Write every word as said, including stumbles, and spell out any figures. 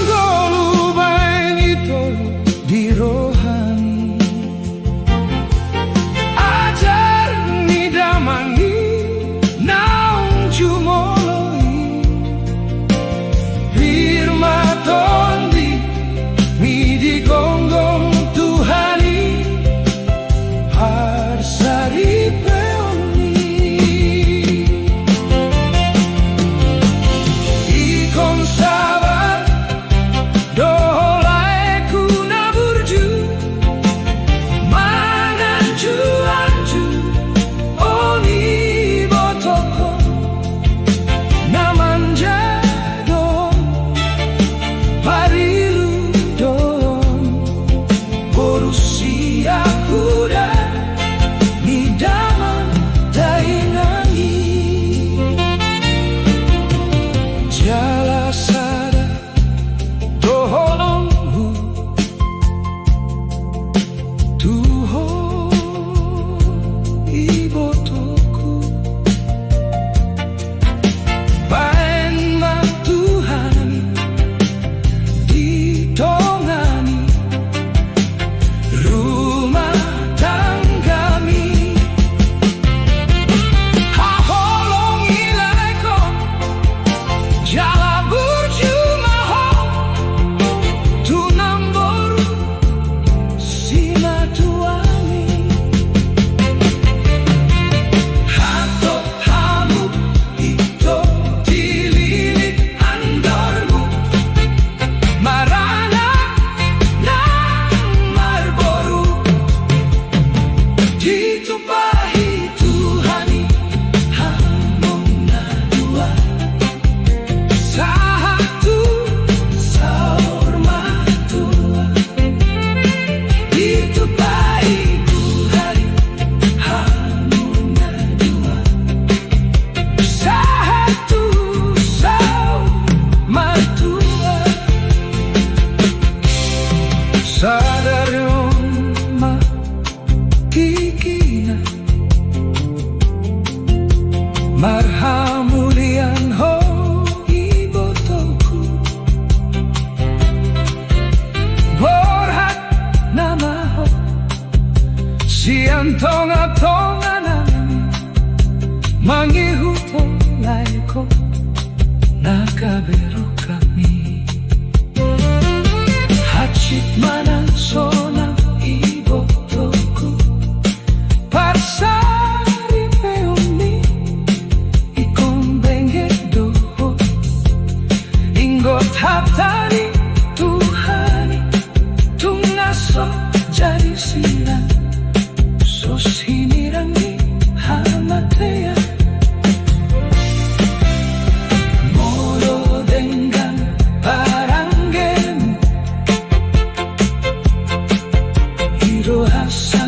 Ngolu baen i tolu di rohami. Ajar ni damang i naung jumolo i. Pir ma tondimi di gonggong Tuhan i. Parsaripeon i. Ingkon sabar do ho laeku na burju, manganju-anju on ibotongkon, na manja do on, parilu do on. Boru siapuda ni damang dainang i. Jala sada do holongku tu ho ibotongku. Baen ma Tuhan i di tonga ni rumah tanggami. Haholongi laeku jala burju ma ho tu namboru simatuami. Hatop hamu i do dililit andormu, maranak nang marboru. Ditumpahi Tuhan i hamu na dua, sahat tu saur matua. Ditumpahi Tuhan i hamu na dua, sahat tu saur matua. Sadari on ma tingkina marhamulian ho ibotongku. Borhat nama ho sian tongatonganami, mangihuthon laeku na gabe rohami. Hansit ma nang sonang ibotongku, parsaripeon i ingkon bengget do ho. Inggot hata ni Tuhan i, tung na Jadi sirang, so sinirang ni hamatean. Molo denggan paranggemu, i do hasa